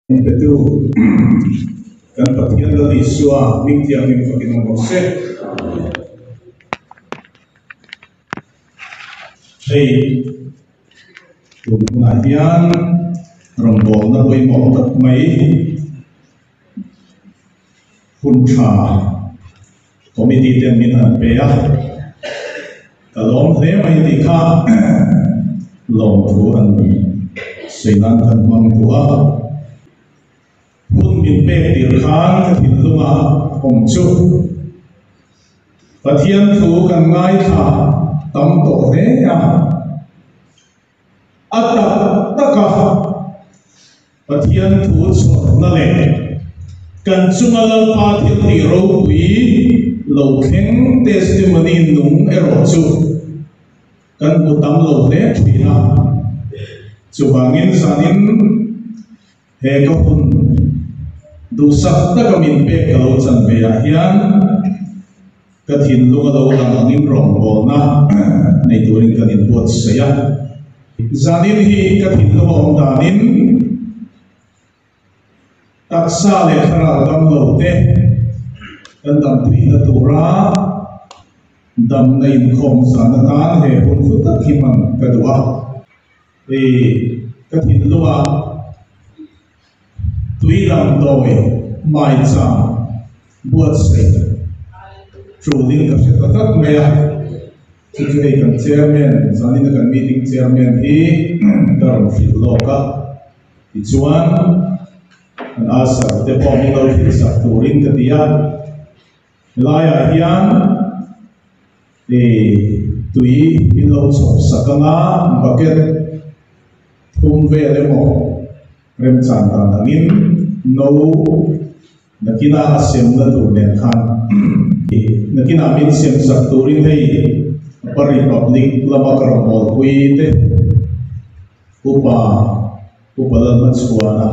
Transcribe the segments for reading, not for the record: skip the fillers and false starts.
Petu kan Pathian Lal Isua hming thianghlim fakin awm rawh se. Hei tun hunah hian rawngbawlna pawimawh tak mai hun tha committee ten min han pe a, ka lawm hle mai tih kha lawmthu an sawi nan kan hmang duh a. Hun min pek tir khan ka thinlunga awm chu Pathian thu kan ngaithla tam tawh hle a, a tak taka Pathian thu chhawrna leh kan chunga Lalpa thiltih ropui lo thleng testimony nung erawh chu kan hmu tam lo hle thin a. Chuvangin zanin he ka hun duhsak taka min pek ka lo chan ve ah hian ka thinlung a lo lang angin rawngbawlna nei turin kan inbuatsaih a. Zanin hi ka thinlung a awm danin taksa leh thlarau damlo te kan dam theihna tura damna inkhawm zan atan he hun hlu tak hi hman ka duh a. Hei ka thinlunga tui damdawi maicham buatsaih tulin ka hre ta tlat mai a, chu chu hei kan chairman zanina kan meeting chairman hi ka rawn hrilh lawk a, tichuan kan ulcer te pawh min lo hrilh sak turin ka ti a. Helaiah hian ih tui min lo chhawp sak anga bucket thum vel emaw remchan dan angin no nakinah a semna tur nen khan ih nakinah min sem sak turin hei Upper Republic lama ka rawn bawlpui te upa upa Lalhmachhuana.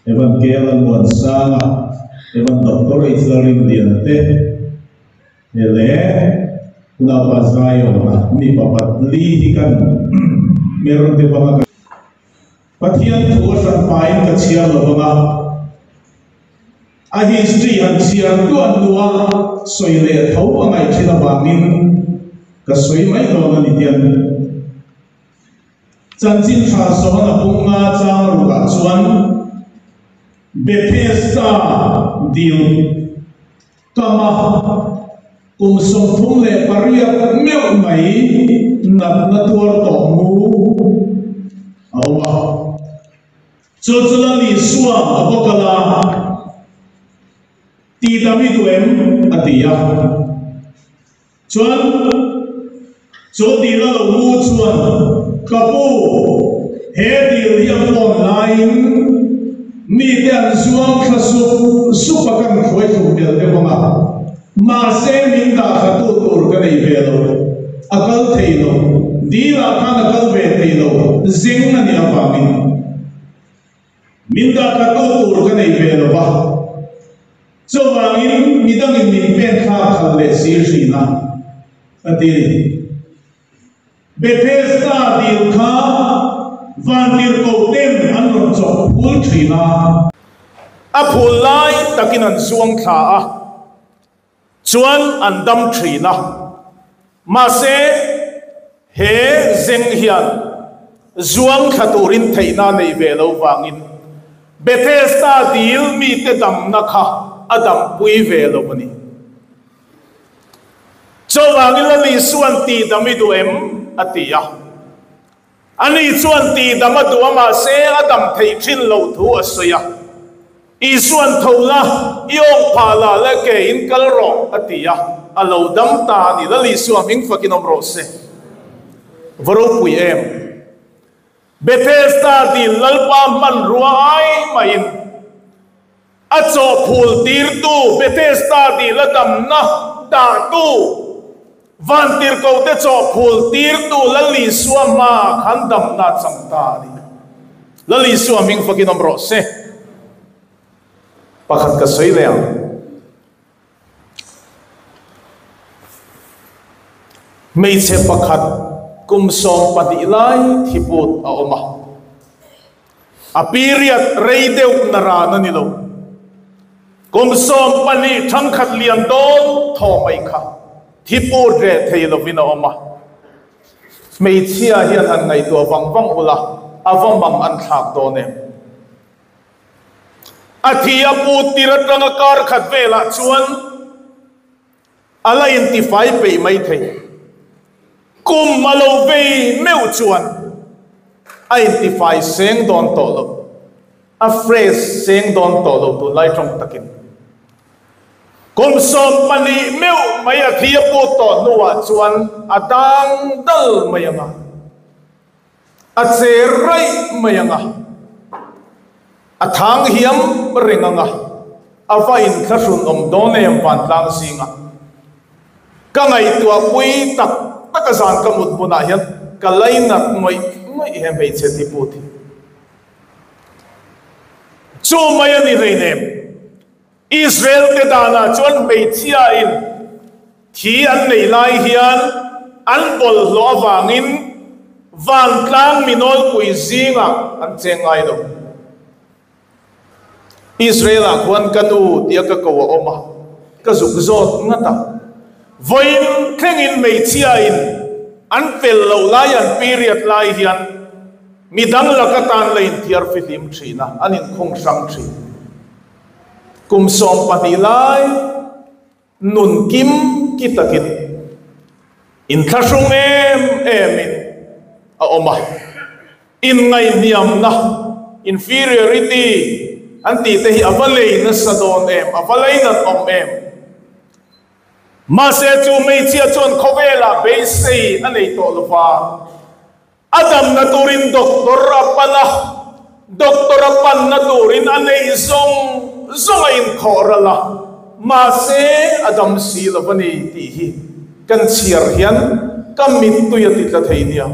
Evan Kela Muansanga, Evan Doctor H Lalrinliana te he leh Unaupa Zion-a mi pakhat li hi kan hmer deuh anga kan Pathian thu a hran hmain ka chhiar lo anga a history han chhiar duah hnua sawi leh tho a ngaih thin avangin ka sawi mai dawn a ni tiang. Chanchin tha zawn a pung nga chang rukah chuan Bethesda dil kama kum 38 meuh mai natna tuar tawh mu a awm a. Chu chu Lal Isua a va kal a, Tidam i duh em? a ti a. Chuan chu dil a lo mu chuan, Ka pu, he dil hi a fawn laiin mite an zuang thla sup sup a kan hruai thluk tel deuh ang a, mahse min dah thla tu tur ka nei ve lo, a kal thei lo, dilah khan a kal ve thei lo, zing a nih avangin min dah thla tu tur ka nei ve lo va. Chuvangin mi dangin min pen thlak khalh leh si thin a, a ti. Bethesda dil kha vantirhkoh ten an rawn chawp phul thin a. A phul lai takin an zuang thla a, chuan an dam thin a. Mahse, he zeng hian zuang thla turin theihna a nei ve lo vangin Bethesda dil mite damna kha a dampui ve lo a ni. Chuvangin Lal Isua'n tihdam i duh em? a ti a. Ani chuan tihdam a duh a, mahse a dam theih thin loh thu a sawi a. Isua'n tho la, i awng phah la le ke in kal rawh, a ti a, a lo dam ta a ni. Lal Isua hming fakin awm rawh se. Va ropui em! Bethesda dil Lalpa hmanrua ai maiin a chawhphul tirtu Bethesda dil a damna dahtu Vantirhkohte chawhphul tirtu Lal Isua hmaah khan damna a chang ta a ni. Lal Isua hming fakin awm rawh se. Pakhat ka sawi leh ang. Hmeichhe pakhat kum 12 lai thiput a awm a. A period rei deuh na ran a ni lo. Kum 12 thangkhat lian dawn thaw mai kha thi put reh thei lovin a awm a. Hmeichhia hian han ngaihtuah vang vang ula, a va mang an thlak dawn em? A thi a put tir atanga kar khat velah chuan a la intifai peih mai thei. Kum a lo vei meuh chuan a intifai seng dawn tawh lo, a fresh seng dawn tawh lo tunlai tawng takin. Kum 12 meuh mai a thi a put tawh hnuah chuan a dang dal mai ang a, a che raih mai ang a, a thang hiam reng ang a, a va inthlahrun awm dawn em vantlang zingah. Ka ngaihtuah pui tak tak a zan ka mut hmunah hian ka lainat ngawih ngawih he hmeichhe thi put hi. Chu mai a ni hleinem. Israel te danah chuan hmeichhia in thi an nei lai hian an bawlhhlawh avangin vantlang minawlpui zingah an cheng ngai lo. Israel ah khuan ka nu tia ka ko a awm a, ka zuk zawt ngat a. Vawiin thlengin hmeichhia in an fel loh lai an period lai hian midang laka tan la inthiar fihlim thin a, an inkhung hrang thin. Kum 12 lai nun kim ki takin inthlahrung em emin a awm a, inngaihniamna, inferiority, an tih te hi a va lei nasa dawn em, a va leinat awm em. Mahse chu hmeichhia chuan khawvelah beisei a nei tawh lova, A damna turin doctor a pan a, doctor a panna turin a neih zawng zawng a inkhawh ral a, mahse a dam si lo a ni tih hi kan chhiar hian ka mittui a titla thei nia,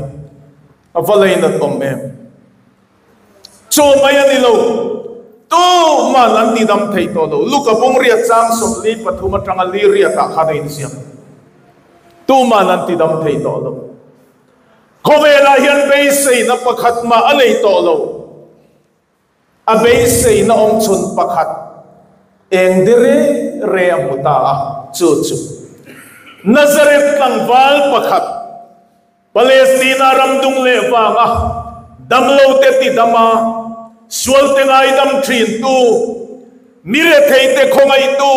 a va lainat awm em. Chu mai a ni lo, tuman an ti dam thei tawh lo. Luka bung riat chang 43 atanga li riatah khan a inziak. Tuman an ti dam thei tawh lo. Khawvelah hian beiseina pakhat mah a nei tawh lo. A beiseina awm chhun pakhat eng de re re a hmu ta a, chu chu Nazareth tlangval pakhat, Palestina ram dung leh vanga damlote tidama sualte ngaidam thintu, mi retheite khawngaihtu,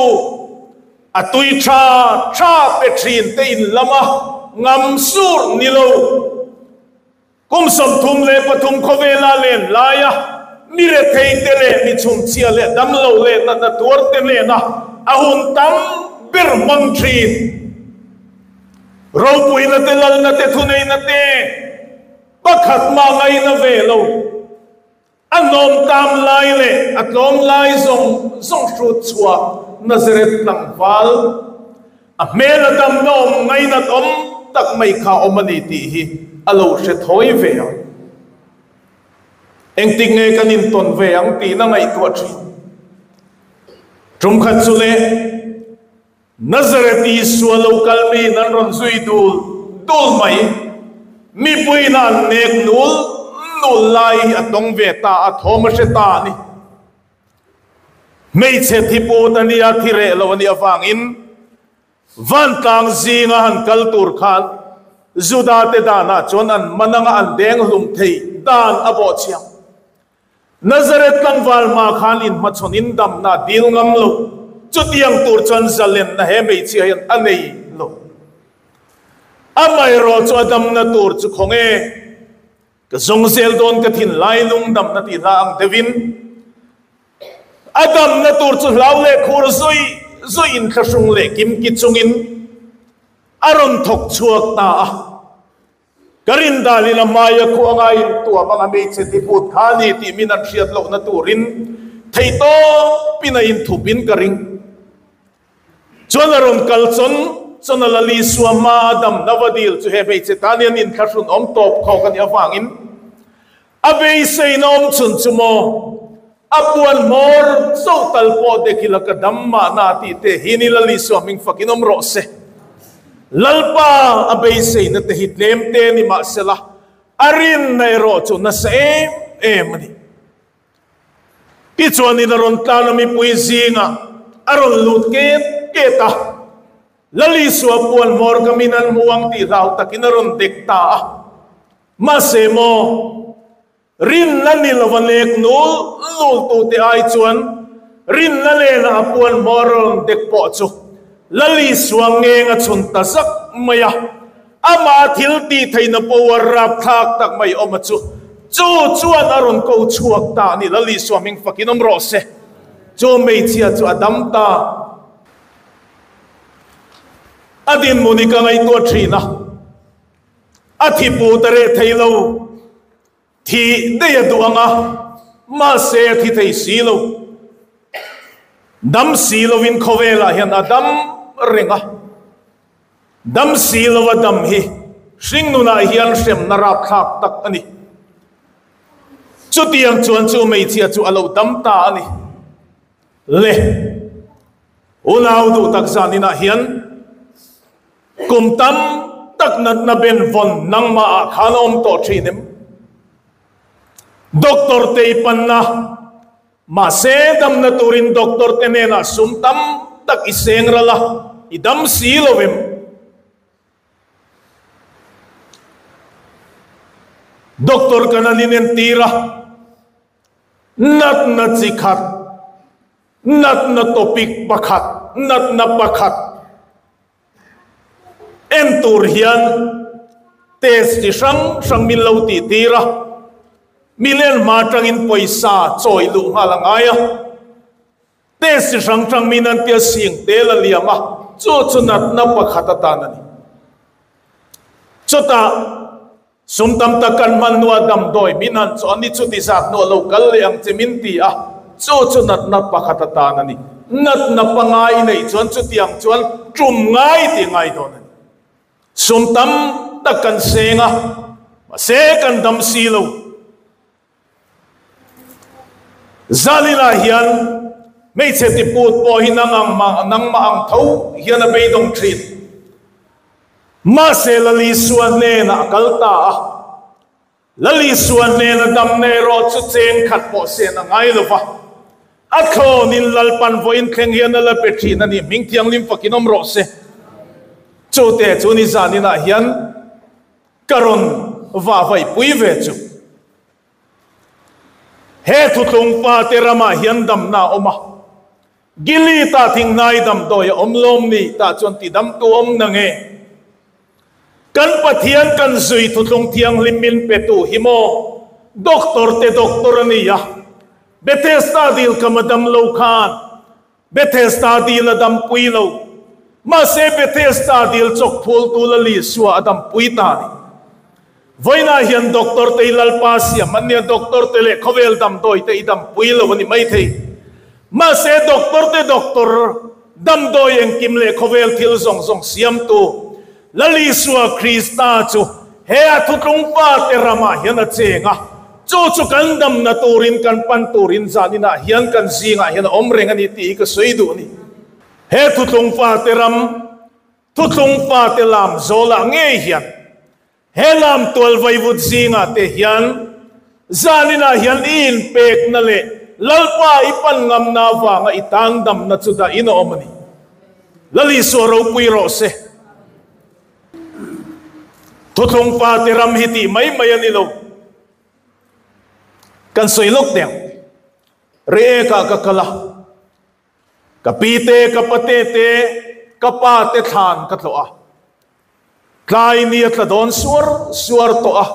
A tui tha tha pe thin te in lama ngam sur ni lo. Kum 33 khawvela len laia mi rethei te leh mi chhumchhia leh damlo leh natna tuar te hnena a hun tam ber hmang thin. Ropuina te lalna te thuneina te pakhat mah ngaina ve lo. A nawm tam lai leh a tlawm lai zawng zawng hrut chhuah Nazareth tlangval, a hmel a dam na awm ngainat awm tak mai kha awm a ni tih hi a lo hre thawi ve ang. Engtik nge kan intawn ve ang tiin a ngaihtuah thin. Tumkhat chu leh Nazareth Isua lo kal miin an rawn zui dul dul mai. Mipuiin a an nek nul nul lai hi a tawng ve ta a, thawm a hre ta a ni. Hmeichhe thi put a nia, thi reh lo a nih avangin vantlang zinga han kal tur khan Juda te danah chuan an man anga an deng hlum thei dan a bawhchhiam. Nazareth tlangval hma khan inhmachhawn in damna a dil ngam lo. Chutiang tur chuan zalenna he hmeichhia hian a nei lo. Amaherawh chu a damna tur chu khaw nge? Ka zawng zel dawn ka thin lai lung damna tih hla ang deuhin a damna tur chu hlau leh khur zui zui inthlahrung leh kimki chungin a rawn thawk chhuak ta a. Ka rin dalin a hmaia khu anga intuam anga hmeichhe tiput kha a ni tih min an hriat lohna turin theihtawpin a inthupin ka ring. Chuan a rawn kal chawn chawn a Lal Isua hma a damna va dil chu he hmeichhe tan hian inthlahrun awm tawp khawk a nih avangin a beiseina awm chhun chu maw a puan hmawr chauh tal pawh dek ila ka dam mahna tih te hi ni Lal Isua hming fakin awm rawh se. Lalpa a beiseina te hi tlem te ni mahsela a rinna erawh chu nasa em em a ni. Tichuanin a rawn tlan a mipui zingah a rawn lut ket ket a, Lal Isua puan hmawr ka min an hmu ang tih hlau takin a rawn dek ta a. Mahse maw, rinna ni lova nek nul nul tute ai chuan rinna lena a puan hmawr a rawn dek pawh chu Lal Isua ngeng a chhun ta zak mai a. Amah thil tih theihna power rapthlak tak mai awm a chu chu chuan a rawn ko chhuak ta a ni. Lal Isua hming fakin awm rawh se. Chu hmeichhia chu a dam ta. A dinhmun hi ka ngaihtuah thin a, a thi put a reh thei lo. Thi daih a duh ang a, mahse a thi thei si lo. Dam si lovin khawvelah hian a dam reng a. Dam si lova dam hi hringnunah hian hremna rapthlak tak a ni. Chutiang chuan chu hmeichhia chu a lo dam ta a ni. Le, unau duh tak zaninah hian kum tam tak natna ben vawn nangmahah khan a awm tawh thin em? Doctor te i panna, mahse damna turin doctor te hnenah sum tam tak i seng ral a, i dam si lo em? Doctor kan an inentir a. Natna chi khat, natna topic pakhat, natna pakhat en tur hian test chi hrang hrang min lo tih tir a, min en hma atangin pawisa chawi luh nghal a ngai a, test chi hrang hrang min an tia sing tel a liam a, chu chu natna pakhat atan a ni. Chutah. Sum tam tak kan hman hnua damdawi min han chu an ni chuti zat hnua lo kal leh ang che min ti a, chu chu natna pakhat atan a ni. Natna pangai i neih chuan chutiang chuan tum ngai tih ngai dawn a ni. Sum tam tak kan seng a, mahse kan dam si lo. Zalila hian hmeichhe tiput pawh hi nang ang mah nangmah ang tho hian a beidawng thin. Mahse Lalisua hnenah a kal ta a, Lalisua hnena damna erawh chu cheng khat pawh sen a ngai lo va, a thlawnin Lalpan vawiin thleng hian a la pe thin a ni, hming thianghlim fakin awm rawh se. Chute chu ni zaninah hian Ka rawn vahvaihpui ve chu. He thutlung pa te ramah hian damna a awm a, Gili ta thinghnai damdawi a awm lawm ni tah chuan tidamtu awm na nge? Kan Pathian kan zui thutlung thianghlim min petu hi maw doctor te doctor a ni a, Bethesda dil kama dam lo khan Bethesda dil a dampui lo. Mahse Bethesda dil chawk phul tu Lal Isua a dampui ta a ni. Vawiinah hian doctor te i Lalpa siam an nia, doctor te leh khawvel damdawi te i dampui lo a ni maithei. Mahse doctor te doctor, damdawi engkim leh khawvel thil zawng zawng siamtu Lal Isua Krista chu he a thutlung pa te ramah hian a cheng a, chu chu kan damna turin kan pan turin zaninah hian kan zingah hian a awm reng a ni tih hi ka sawi duh a ni. He thutlung pa te ram, thutlung pa te lam zawlah ngei hian, he lam tual vaivut zingah te hian zaninah hian i inpekna leh Lalpa i pan ngamna avanga i tan damna chu dahin a awm a ni. Lal Isua ropui rawh se. Thuthlung pa te ram hi tih mai mai a ni lo. Kan sawi lawk teh ang. Reiek-ah ka kal a, ka pi te, ka pate te, ka pa te thlan ka tlawh a. Tlai ni a tla dawn suar suar tawh a,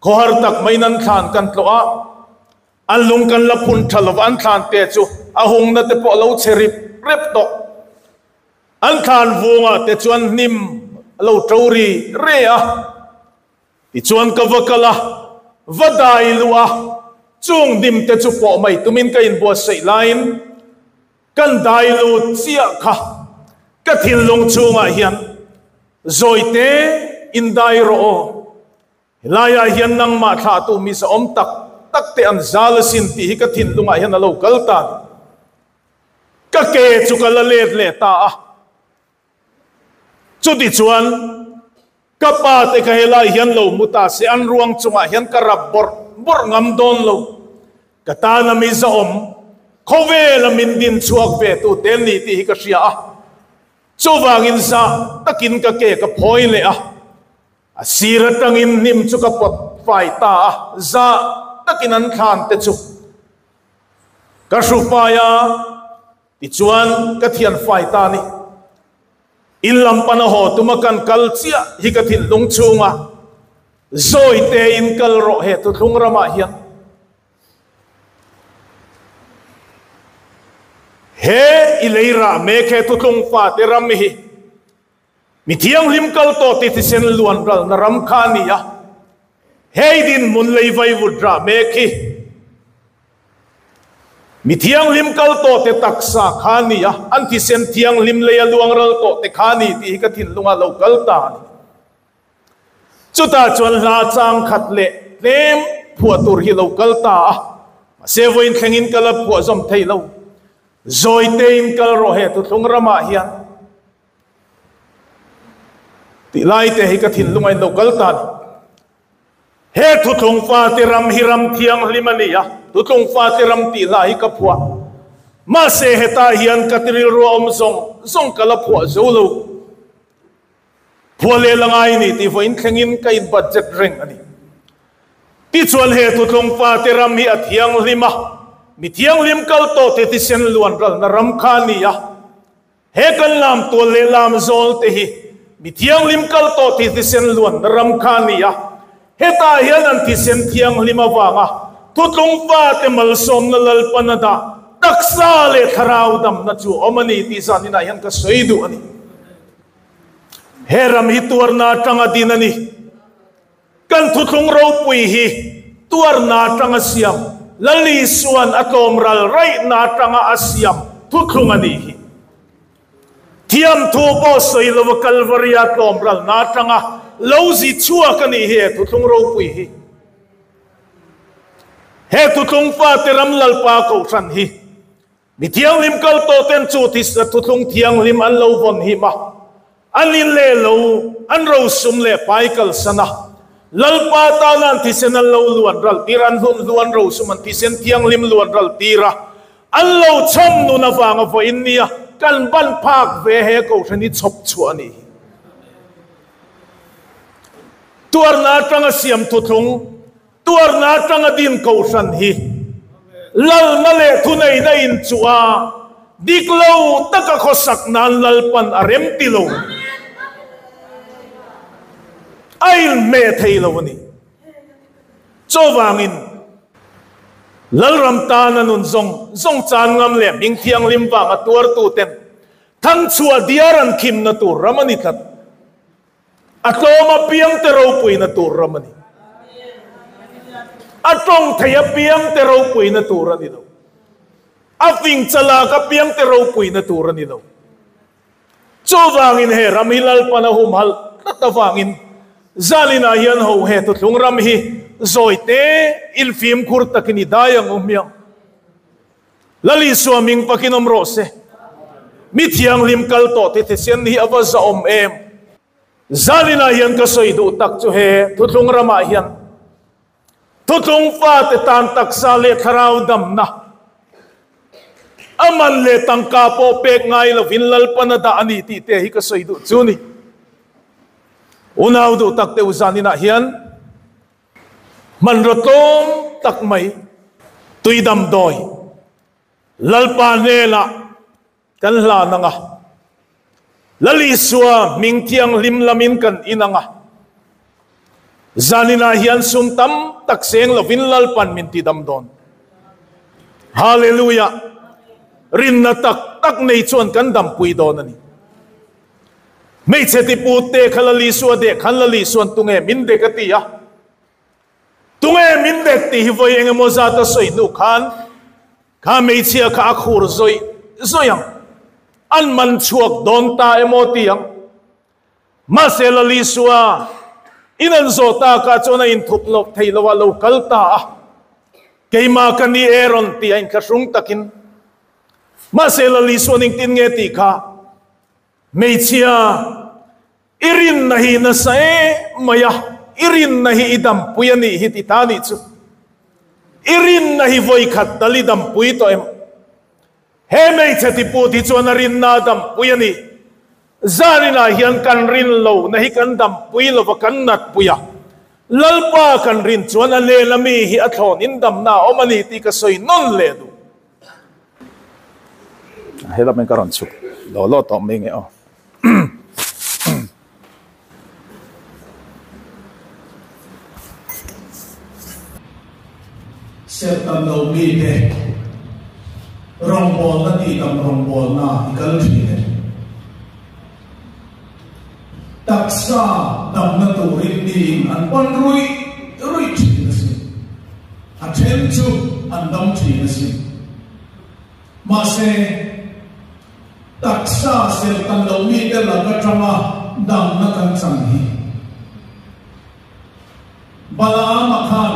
khawhar tak maiin an thlan kan tlawh a, An lung kan la phun tha lova, an thlan te chu a hungna te pawh a lo chhe rip rep tawh. An thlan vungah te chuan hnim a lo to ri re a. Tichuan ka va kal a, va dai luh a, chung hnim te chu pawh mai tumin ka inbuatsaih laiin kan dai lut chiah kha ka thinlung chhungah hian zawite in dai rawh aw. Helaiah hian nangmah thlahtu mi zahawm tak tak te an zal asin tih hi ka thinlungah hian a lo kal ta a ni. Ka ke chu ka la let leh ta a. Chutichuan, ka pa te kha helai hian lo mu ta se an ruang chungah hian ka rap bawrh bawrh ngam dawn lo. Ka tana mi zahawm, khawvela min din chhuak ve tu te an ni tih hi ka hria a. Chuvangin zah takin ka ke ka phawi leh a, a sir atangin hnim chu ka pawt fai ta a, zah takin an thlan te chu ka hru fai a, tichuan ka thian fai ta a ni. In lam pana haw tuma kan kal chiah hi ka thinlung chhunga zawi tein kal rawh he thuthlung ramah hian He i lei rah mek he thuthlung fate ram hi mi thianghlim kal tawh ti thisen luan ralna ram kha a ni a, hei dinhmun lei vaivut rah mek hi Mi thianghlim kal tawh te taksa kha a ni a, an thisen thianghlim lei a luang ral tawh te kha a ni tih hi ka thinlungah lo kal ta a ni. Chutah chuan hla chang khat leh tlem phuah tur hi lo kal ta a, mahse vawiin thlengin ka la phuah zawm thei lo. Zawi tein kal rawh he thuthlung ramah hian tih lai te hi ka thinlungah in lo kal ta a ni. He thuthlung fate ram hi ram thianghlim a ni a, thuthlung fate ram tih hla hi ka phuah. Mahse hetah hian ka rilru a awm zawng zawng ka la phuah zo lo. Phuah leh la ngai ni tih vawiin thlengin ka in budget reng a ni. Tichuan he thuthlung fate ram hi a thianghlim a, mi thianghlim kal tawh te thisen luan ralna ram kha a ni a. He kan lam tual leh lam zawl te hi mi thianghlim kal tawh thi thisen luan ram kha a ni a, hetah hian an thisen thianghlim avanga thutlung fate malsawmna Lalpan a dah taksa leh thlarau damna chu a awm a ni tih zan inah hian ka sawi duh a ni. He ram hi tuarna atanga din a ni. Kan thuthlung ropui hi tuarna atanga siam, Lal Isua'n a tlawm ral raihna atanga a siam thuthlung a nih hi. Thiamthu pawh sawi lova Kalvaria tlawm ralna atanga lo zi chhuak a nih hi he thuthlung ropui hi. He thuthlung fate ram Lalpa Kohhran hi Mi thianghlim kal tawh ten chu thuthlung thianghlim an lo vawn him a, an in leh lo, an rosum leh pai kalsan a, Lalpa tana an thisen an lo luan ral tir, an hlun hlu an rosum an thisen thianghlim luan ral tir a, an lo chhawm nun avanga vawiin nia kan ban phak ve he kohhran hi chhawp chhuah a nih hi. Tuarna atanga siam thuthlung. Tuarna atanga din kohhran hi lalna leh thuneihna inchuh a, dik lo taka khawsak nan Lalpan a rem ti lo. A inhmeh thei lo a ni. Chuvangin, Lalram tana nun zawng zawng chan ngam leh hming thianghlim vanga tuartuten thangchhuah diar an khimna tur ram a ni tlat. A tlawm apiang te ropuina tur ram a ni. A tawng thei apiang te ropuina tur a ni lo. A fing chalak apiang te ropuina tur a ni lo. Chuvangin he ram hi Lalpan a humhalh tlat avangin Zalinah hian ho he thuthlung ram hi zawi te in fimkhur takin i dai ang u hmiang. Lal Isua ming pakin awm rawh se. Mi thianghlim kal tawh te thisen hi a va zahawm em? Zaninah hian ka sawi duh tak chu he thuthlung ramah hian thuthlung fate tan taksa leh thlarau damna a man leh tangka pawh pek ngai lovin Lalpan a dah a ni tih te hi ka sawi duh chu ni. Unau duh tak te u zaninah hian Hmanraw tlawm tak mai, tui damdawi, Lalpa hnenah kan hlan ang a, Lal Isua hming thianghlim lamin kan in ang a, zaninah hian sum tam tak seng lovin Lalpan min ti dam dawn. Hallelujah! Rinna tak tak nei chuan kan dampui dawn a ni. Hmeichhe tiput te kha Lali Sua deh khan Lali Suan tunge min dek a ti a. Tunge min dek tih hi vawi eng emaw zat a sawi hnu khan kha hmeichhia kha a khur zawih zawih ang. An man chhuak dawn ta emaw ti ang. Mahse Lali Sua in an zawh tak ah chuan a inthup loh thei lo a lo kal ta a. Keimah ka ni e rawn ti a inthlahrung takin. Mahse Lali Suan engtin nge tih kha Hmeichhia, i rinna hi nasa em mai a, i rinna hi i dampui a nih hi ti ta nih chu. I rinna hi vawi khat tal i dampui tawh em? He hmeichhe tiput hi chuan a rinna a dampui a ni. Zaninah hian kan rin lohna hi kan dampui lova kan natpui a. Lalpa kan rin chuan a hnena mi hi a thlawn in damna a awm a ni tih ka sawi nawn leh duh. He lam in ka rawn chhuk law law tawh mai nge aw. Serhtan lo mite rawngbawlna tihdam rawngbawlna i kal thin em? Taksa damna turin miin an pan ruih ruih thin asin. A then chu an dam thin asin. Mahse, taksa serhtan lo mite lak atanga damna kan chan hi. Balaama khan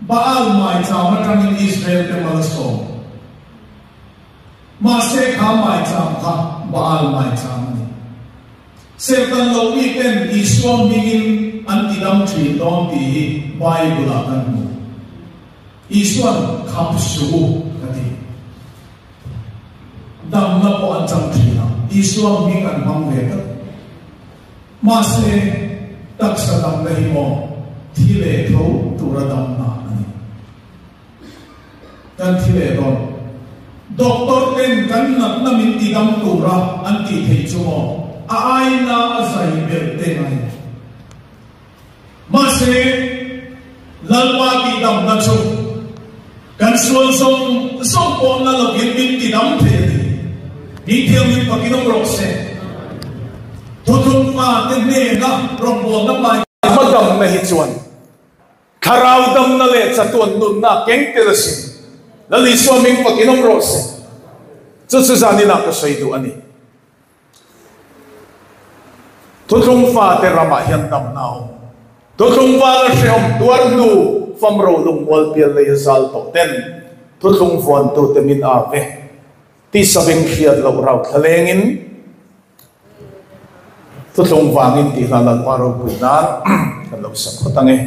Baal maicham atangin Israel te mal a sawm. Mahse kha maicham kha Baal maicham a ni. Serhtan lo miten Isua hmingin an tidam thin dawn tih hi Bible-ah kan hmu. Isua'n khap suh u ka ti. Damna pawh an chang thin a, Isua hming an hmang ve tlat. Mahse, taksa damna hi maw thi leh tho tura damna a ni. Kan thi leh dawn. Doctor ten kan natna min ti dam tura an tih theih chu maw a aina a zai belh te ngai. Mahse, Lalpa tihdamna chu kan sual zawng zawng pawh na lovin min tidam thei a ni. Ni Thianghlim pakin awm rawh se. Thuthlung fate hnena rawngbawlna hmai hmadamna hi chuan Thlarau damna leh chatuan nunna a keng tel asin. Lal Isua hming pakin awm rawh se. Chu chu zaninah ka sawi duh a ni. Thuthlung fate ramah hian damna a awm. Thuthlung vanga hrehawm tuar hnu famro lungmual pial lei a zal tawh ten thuthlung vuantute min ap e. Tisa beng hriat loh rau thla lengin thuthlung vangin tih hla Lalpa ropui nan kan lo sa phawt ang e.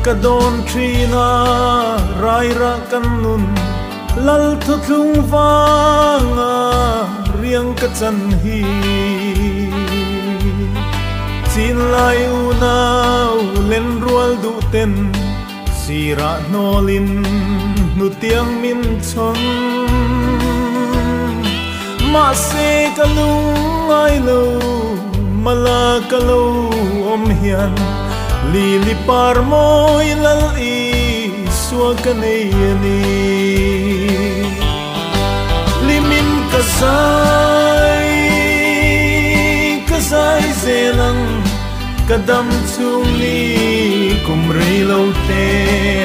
Ka dawn thin a, rairah kan nun lal thuthlung vanga riang ka chan hi. Chinlai unau lenrual duh ten sirah hnawlin hnutiang min chhawn. Mahse ka lungngai lo, mala ka lo awm hian lili par mawi lal Isua ka nei a ni. Hlimin ka zai, ka zai zel ang, ka dam chhung ni kum rei lo te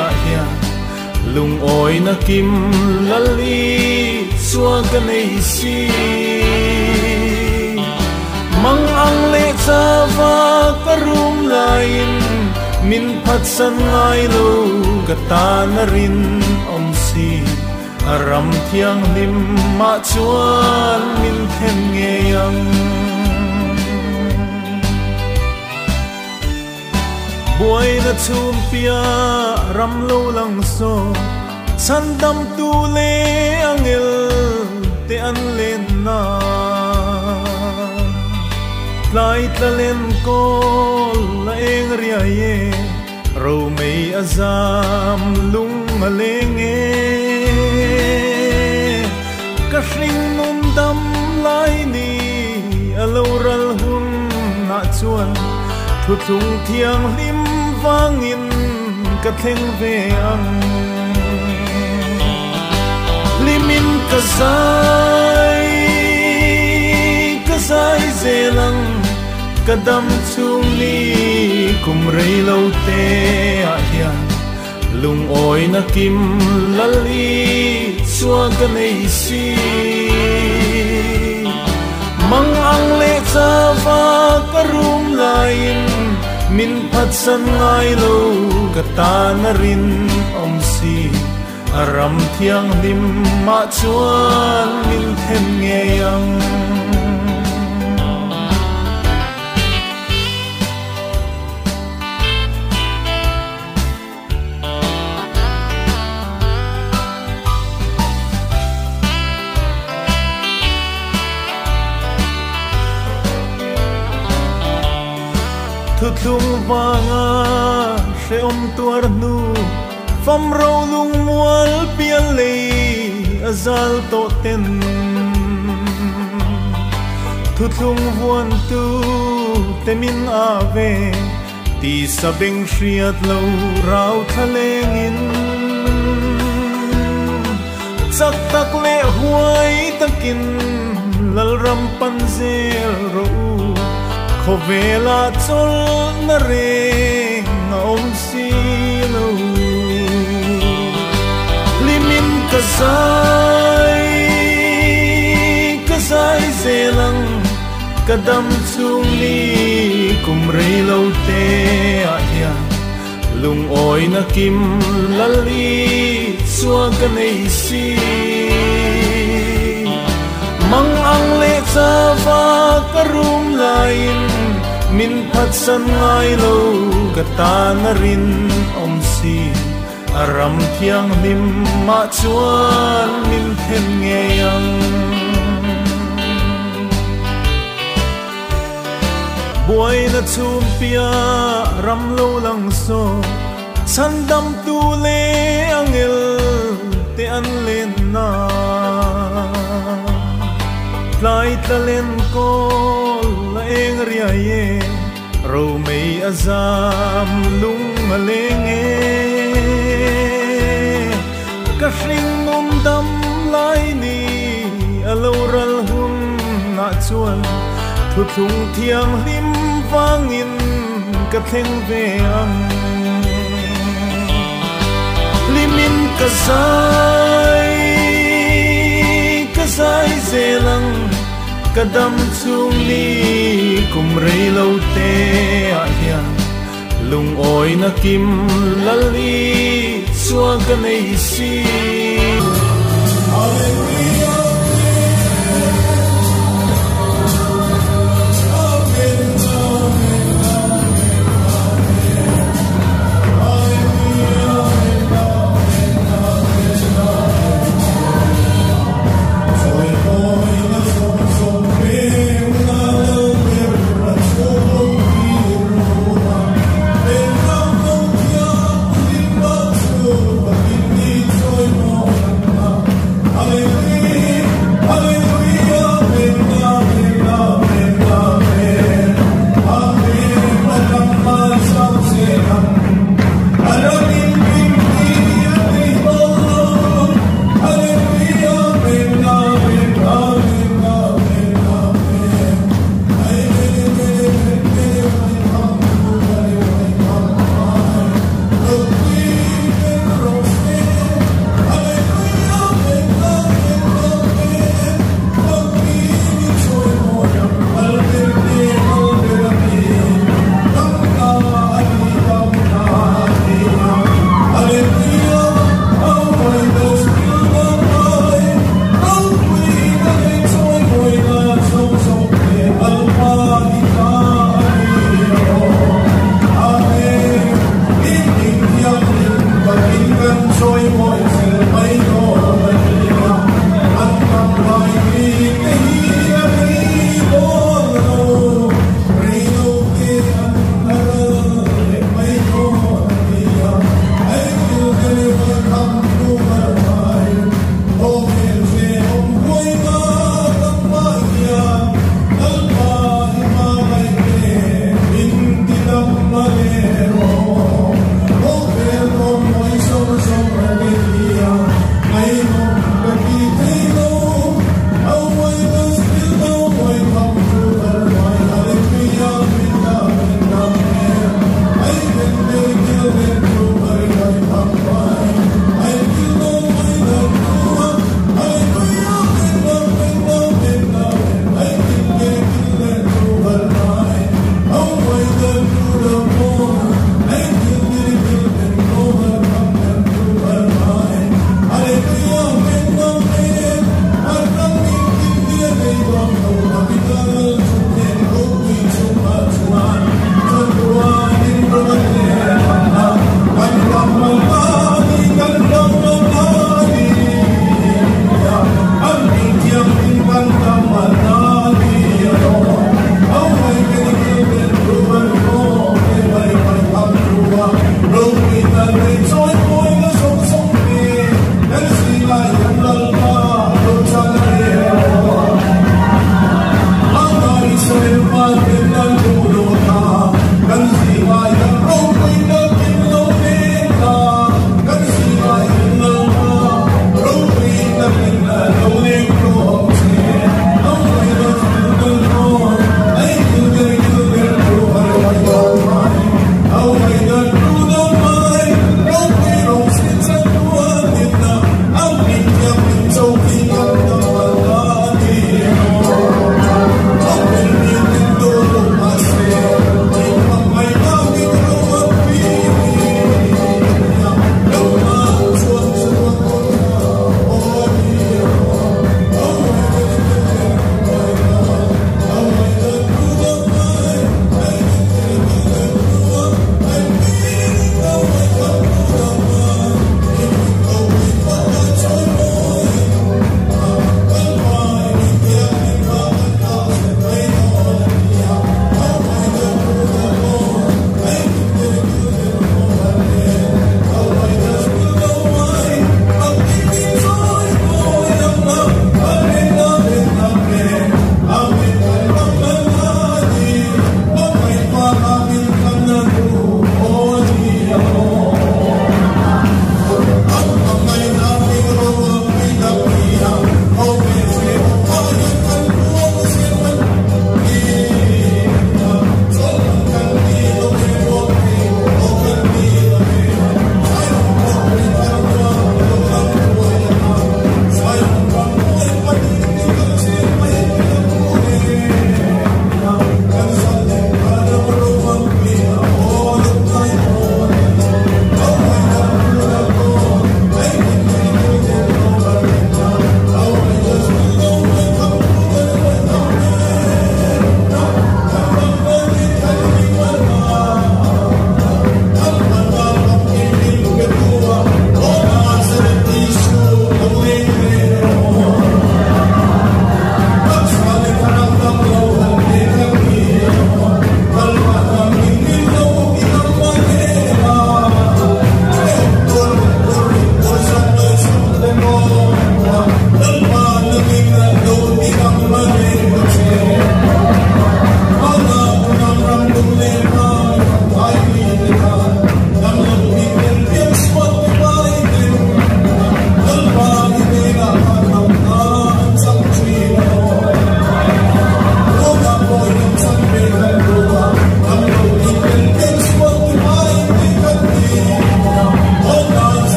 ah hian lungawina kim lal Isua ka nei si. Mang ang leh chava ka rum laiin min phatsan ngai lo, ka tan a rinawm si. A ram thianghlim mah chuan min then ngei ang. Buaina chhunpia ram lo lang saw, chhandamtu leh angel te an len na. Tlai tla len kawl a eng riai e. Romei a zam lung a leng e. Ka hring nun dam lai ni a lo ral hun ah chuan thuthlung thianghlim vangin ka thleng ve ang. Hlimin ka zai, ka zai zel ang. Ka dam chhung ni kum rei lo te ah hian lungawina kim lal Isua ka nei si. Mang ang leh chava ka rum laiin Min phatsan ngai lo ka tan a rin awm si a ram thianghlim mah chuan min then ngei ang. Thu thlung vanga hre awm tuar hnu fam ro lung mual pial lei a zal to ten thu thlung vuan tu temin a ve ti sa beng hriat lo rau thaleng in chak tak le huai takin lal ram pan zel ro khovela chol na reng a awm si lo limin ka zai zelang ka dam chung ni kum rei lo te a hian lung oi na kim lali chua ka nei si mang ang le cha va ka rum lain min phatsan ngai lo ka tan a rin awm si a ram thianghlim mah chuan min then ngei ang. Buai na chum pia ram lo lang so chan dam tu le angel te an len na tlai tla len kol la eng ria ye ro mei azam lung a leng e ka hring nun dam lai ni a lo ral hun na chuan thu thlung thianghlim vangin ka thleng ve ang limin ka zai zelang ka dam chung ni kum rei lo te a hian lung oi na kim lali chua ka nei si. Hallelujah.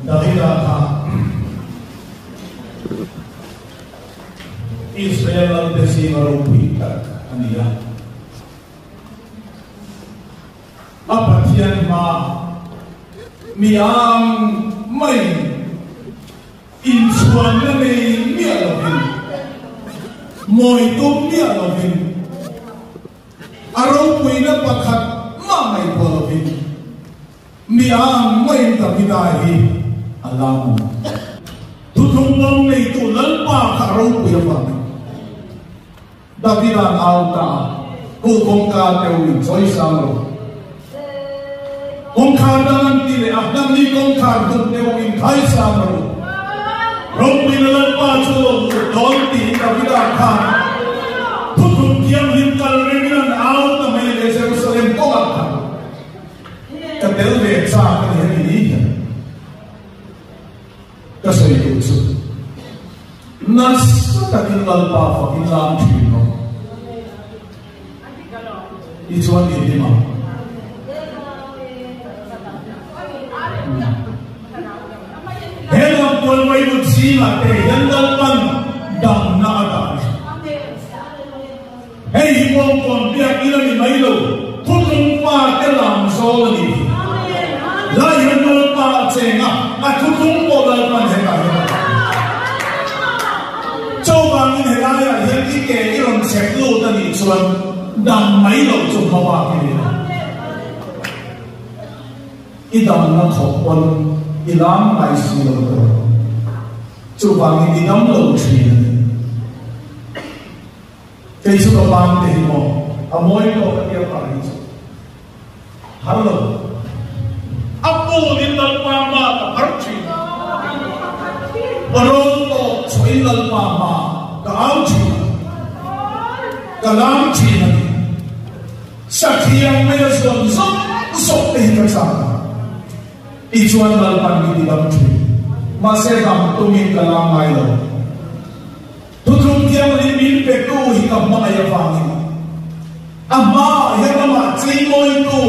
Davida kha Israel lalte zinga ropui tak a ni a. A Pathian hma mi ang maiin inchhuanna nei miah lovin, mawi tum miah lovin, a ropuina pakhat mah ngaihtuah lovin mi ang maiin Davida hi a lam a ni. Thuthlung bawm neitu Lalpa kha a ropui avangin Davida'n au ta a, Pu kawngka teu in chawi sang rawh. Kawngkhar dang an ti leh a, Nangni kawngkhar dum teu in khai sang rawh. Ropuina Lalpa chu lo lut dawn tiin Davida khan thuthlung thianghlim kal ringin an au ta mai le Jerusalem kawngah khan ka tel ve chak a ni hemi ni hian. Ka sawi duh chu nasa takin Lalpa fakin lam thin rawh. I chuan i hlim ang. He lamkual vaivut zingah te hian Lalpan damna a dah a ni. Hei hi kawngkawn biak ila ni mai lo, thutlung pa te lam zawl a ni hi. Lai hian Lalpa a cheng a, a thutlung pawh Lalpan hetah hian a dah a ni. Chuvangin helaiah hian i ke i rawn chhek lut a nih chuan dam mai loh chu hma bak i ni lo. I damna thawk pawn i lam ngai si lo tur. Chuvangin i dam lo thin a ni. Kei chu ka bang te hi maw a mawi tawk a tia pah hi chu har lo. A pul in Lalpa hma ka phar thin. Parawl tawk chhuah in Lalpa hma ka au thin a, ka lam thin a ni. Sakhiang mai a zuan zawk zawk te hi ka chak a. Tichuan Lalpan min ti dam thin. Mahse dam tumin ka lam ngai lo. Thuthlung Thianghlim min petu hi ka hmangaih avangin a hmaah hian amah cheimawitu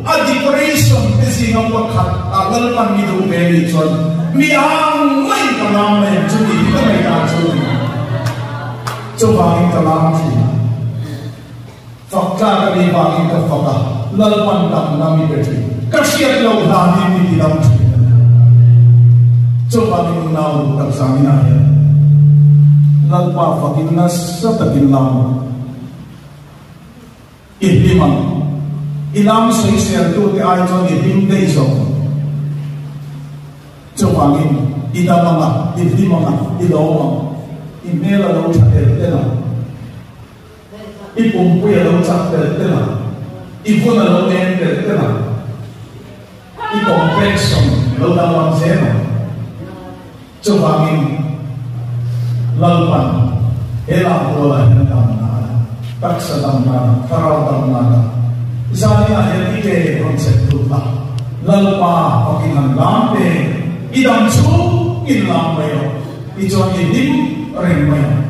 a decoration te zinga pakhat ah Lalpan mi duh ve nih chuan mi ang mai ka lam mai ang chu tih hi ka ngaihdan chu a ni. Chuvangin ka lam thin a, fak tlak a nih vangin ka fak a, Lalpan damna mi pe thin, ka hriat loh hlanin mi ti dam thin a ni. Chuvangin unau taksa minah hian Lalpa fakin nasa takin lam i hlim ang. I lam sawiseltute ai chuan i hlim daih zawk ang. Chuvangin i dam ang a, i hlim ang a, i lawm ang. I hmel a lo tha tel tel ang. I pumpui a lo chak tel tel ang. I vun a lo eng tel tel ang. I complexion lo danglam zel ang. Chuvangin Lalpan he lamtualah hian damna a dah, taksa damna a dah, thlarau damna a dah. Zaninah hian i ke rawn chep lut la, Lalpa fakin han lam te, i dam chhungin lam mai rawh, tichuan i hlim reng mai ang.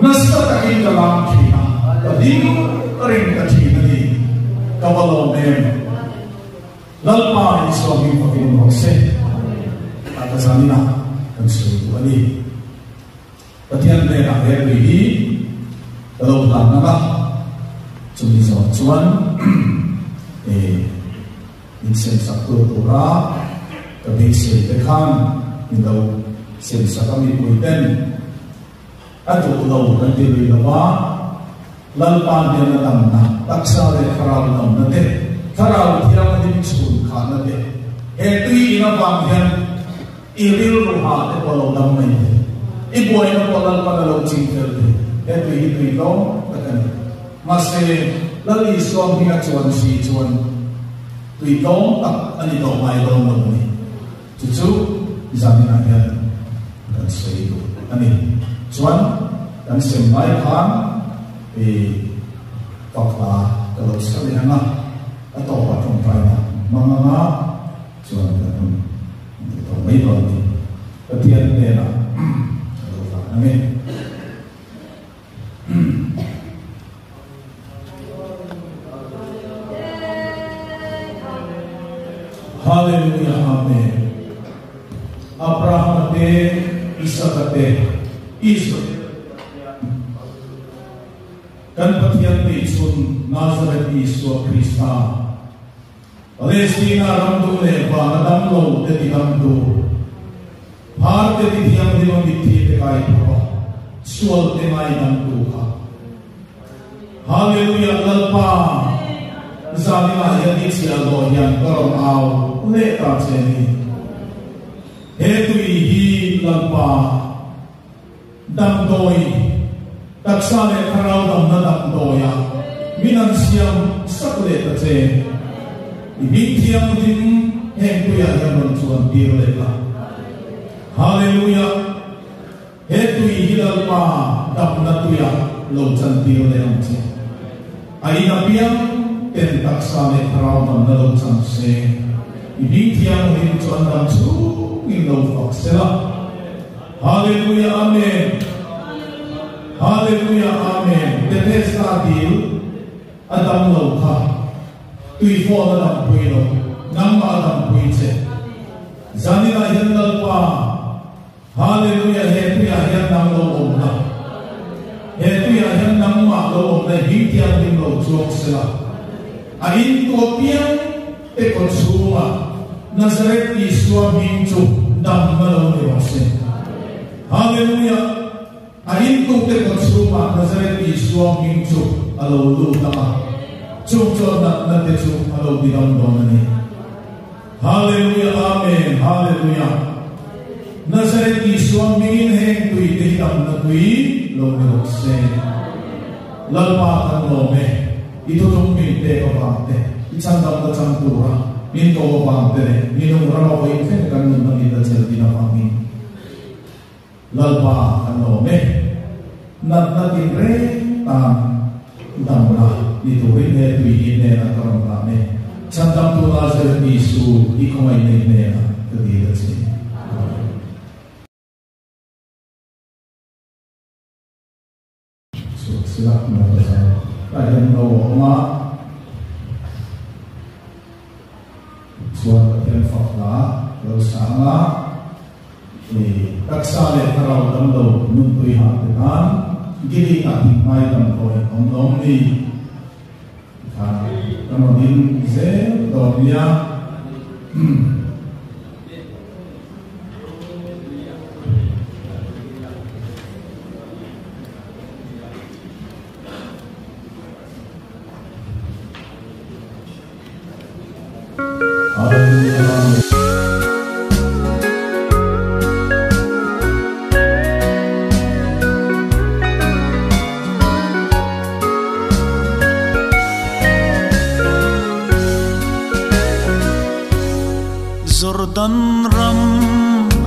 Nasa takin ka lam thin a, ka hlim reng ta thin a ni. Ka va lawm em? Lalpa Isua hming fakin awm rawh se. A ka zaninah kan sawi duh a ni. Pathian hnenah he tui hi ka lo hlan ang a, chumi zawh chuan e min semsak tur tura ka beisei te khan min lo semsak a mipui ten a duh lo kan ti lui lo va, Lalpa hnena damna, taksa leh thlarau damna te, thlarau thianghlim chhun khahna te, he tui in avang hian i rilru ha te pawh lo dam mai thei, i buaina pawh Lalpan a lo ching fel thei, he tui hi tui tlawm tak a ni. Mahse, Lal Isua hminga chuan si chuan tui tlawm tak a ni tawh ngai dawn lo a ni. Chu chu zaninah hian kan sawi duh a ni. Chuan kan sem lai khan i pakla ka lo sa leh ang a, a tawpah tawngtaina hmang ang a, chuan kan rawn ti tawh mai dawn a ni. Pathian hnenah ka lo hlan ang e. Hallelujah Amen. Abrahama te, Isaka te, Israel te Pathian, kan Pathian neihchhun Nazareth Isua Krista, Palestina ram dung leh vana dam lo te ti dam tu, phar te ti thianghlim a mitthi te kai tho a, sual te ngaidam tu kha. Hallelujah Lalpa zaninah hian i chhiahhlawh hian ka rawn au leh ta che ni. He tui hi Lalpa damdawi taksa leh thlarau damna damdawia min an siam sak leh ta che. I hming thianghlim heng tuiah hian rawn chuan tir leh la. Hallelujah. He tui hi Lalpa damna tuiah lo chantir leh ang che. A in apiang ten taksa leh thlarau damna lo chan se, i hming thianghlim chu an dam chhungin lo fak se la. Hallelujah Amen Hallelujah Amen Bethesda dil a dam lo kha tui fawn a dampui lo, nangmah a dampui che. Zaninah hian Lalpa. Hallelujah he tuiah hian nang lo awm la, he tuiah hian nangmah lo awm la i hming thianghlim lo chuang sela, a in tu apiang te kaw chhungah Nazareth Isua hming chu damna lo ni rawh se. Hallelujah a in tu te kaw chhungah Nazareth Isua hming chu a lo lut ang a, chung chuan natna te chu a lo ti dam dawn a ni. Hallelujah Amen Hallelujah Nazareth Isua hmingin heng tui te hi damna tui lo ni rawh se. Lalpa kan lawm e, i thutlung min pek avang te, i chhandamna chang tura min ko avang te leh minung rama vawiin thleng kan nunna min la chelh din avangin Lalpa kan lawm e. Natna tinreng tan damna ni turin he tui hi hnenah ka rawn hlan e. Chhandamtu Nazareth Isu i khawngaih nei hnenah ka dil a che. Amen. Chhuak sila no ka zau. Tah hian no a awm a. Chuan Pathian fak hla lo sang a. I taksa leh thlarau damlo nunpui hah te tan Gilead ah thinghmai damdawi awm lawm ni? Tikhan kan rawn in zel dawn nia. Jordan ram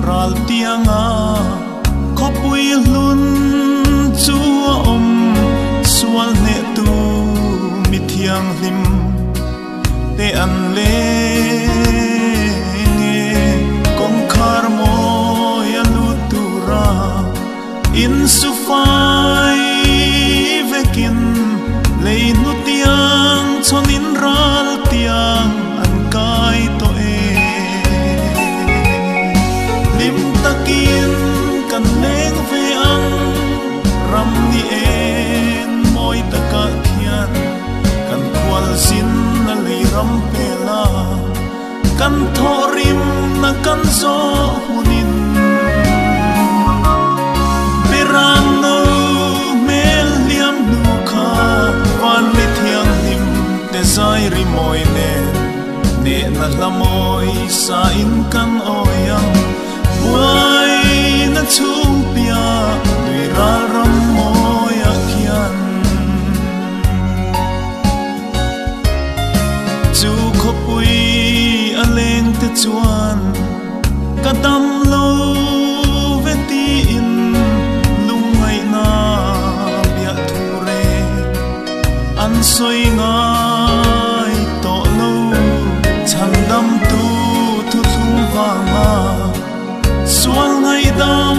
ral tianga khawpui hlun chu a awm sual hnehtu mi thianghlim te an leng e. Kawngkhar mawi a lut tura insufai vekin lei hnutiang chhawnin ral tiang an kai tawh e. Hlim takin kan leng ve ang ram ni eng mawi takah khian. Kan khual zin a lei ram pel a, kan thawhrim na kan zawh hunin. Beram no hmel hliam hnu kha van mi thianghlim te zai ri mawi nen, nehna hla mawi sa in kan awi ang, buaina chhung piah nui ral ram mawiah khian. Chu khawpui a leng te chuan ka dam lo ve tiin lungngaihna biah thu reng an sawi ngai tawh lo. Chhandamtu thuthlung vanga sual ngaihdam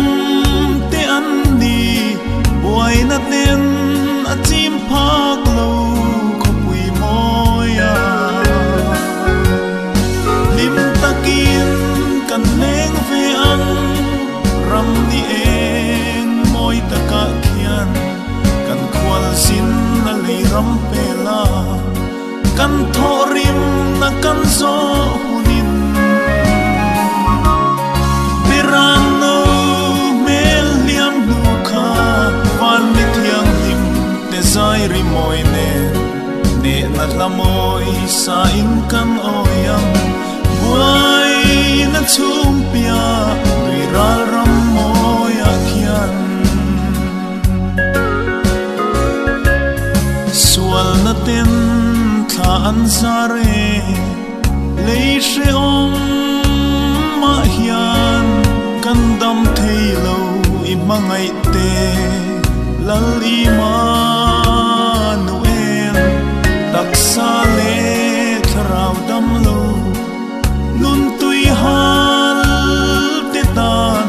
te an ni, buaina ten a chim phak lo khawpui mawi a. Hlim takin kan leng ve ang. sa in kan oyang buai na chum pia tui ral ram moi a khian sual na ten tha an zare lei she om ma hian kan dam thei lo i mangai te lal i ma nu em taksa le tharau dam lo nun tui hal te tan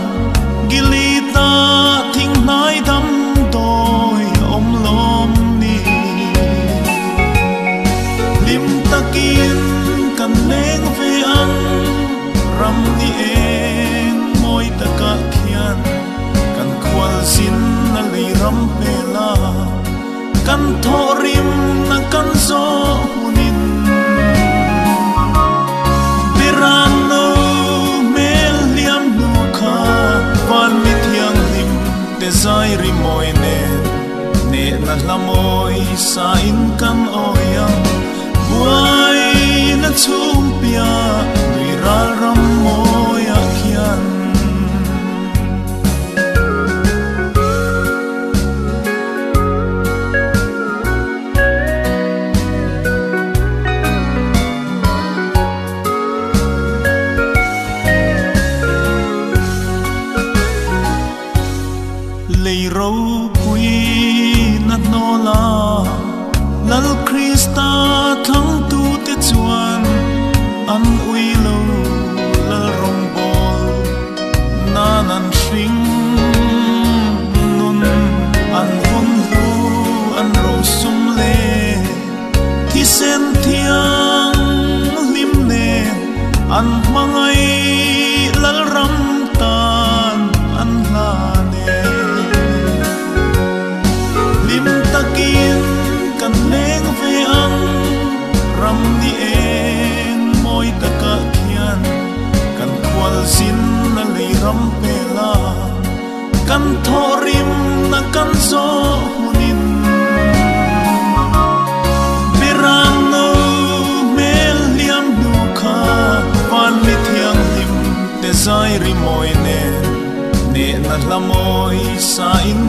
gilita thing nai dam doi om lom ni lim takin kan leng ve ang ram ni eng moi taka khian kan khwal sin na lei ram pela kan thorim na kan zo hunin pirano mel liam nu kha van mi thiang lim te zai ri moi ne ne na hlamoi sa in kan oyang buai na chum pia tui ral ram moi a khian lei ro pui na no la lal Krista thang tu te chuan an ui lo lal rong bol na nan hring nun an hun hu an ro sum le thi sen thiang lim ne an mangai lal ram tan an la ne lim takin kan leng ve ang ram ni eng moi taka khian kan khwal sin na lei ram pela kan thorim na kan zo hunin pirano mel liam nu kha van mi thiang lim te zai ri moi ne ne na hlamoi sa in